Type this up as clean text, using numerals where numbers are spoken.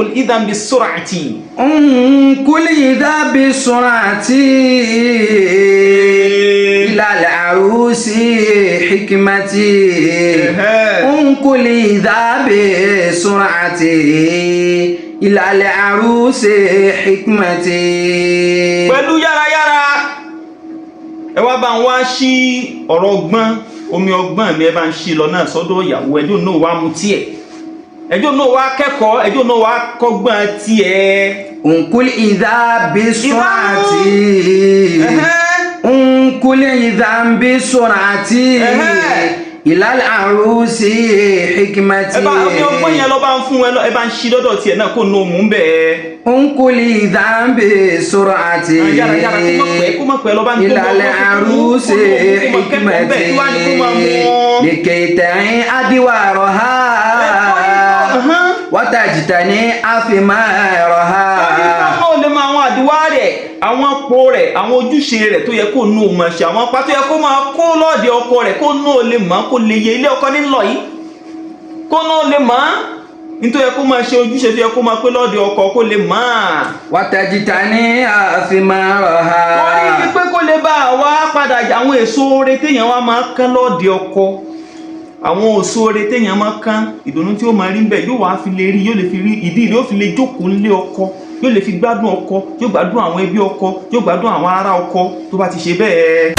Idhan bi sur'ati. Nkuli idha bi sur'ati ila al-arusi hikmati. Nkuli idha bi sur'ati ila al-arusi hikmati. Pẹ̀lú yárayára, ẹ wá bá ń wá sí ọ̀rọ̀ ọgbọ́n, omi ọgbọ́n mi, ẹ bá ń ṣí lọ náà sọ́dọ̀ ìyàwó. Ẹjọ́ náà wá mu tiẹ̀, ẹjọ́ náà wá kẹ́kọ̀ọ́, ẹjọ́ náà wá kọ́gbọ́n tiẹ̀. Nkuli idha bi sur'ati. Nkuli idha bi sur'ati ila al-arusi hikmati. Ẹ bá omi ọgbọ́n yẹn lọ bá ń fún ẹ lọ, ẹ bá ń ṣí lọ́dọ̀ tiẹ̀ náà kó nù mú bẹ́ẹ̀. Nkuli idha bi sur'ati Yára yára, kó má pẹ́, kó má pẹ́, lọ bá ń tó ila al-arusi hikmati likay ta'i adwaraha wa tajtani athmaraha. Ó lè mọ àwọn àdúrà rẹ̀, àwọn po rẹ̀, àwọn ojúṣe rẹ̀ tó yẹ kó nù mọ̀ ṣe, àwọn apá tó yẹ kó máa kó lọ́ọ̀dẹ ọkọ rẹ̀, kó nù ó lè mọ̀, kó lè yẹ ilé ọkọ nílọ yìí, kó nù ó lè mọ̀ nítorí yẹ kó máa ṣe ojúṣe tó yẹ kó máa pé lọ́ọ̀dẹ ọkọ, kó lè mọ̀. Wa tajtani athmaraha. Torí pé kó lè bá wa padà àwọn èso oore téèyàn wá máa kán lọ́ọ̀dẹ ọkọ, àwọn èso oore téèyàn máa kán, ìdùnnú tí ó máa rí bẹ́ẹ̀, yóò wá fi lè rí, yóò lè fi rí ìdí rẹ̀, yóò fi lè jókòó nílé ọkọ, yóò lè fi gbádùn ọkọ, yóò gbádùn àwọn ẹbí ọkọ, yóò gbádùn àwọn ará ọkọ tó bá ti ṣe bẹ́ẹ̀.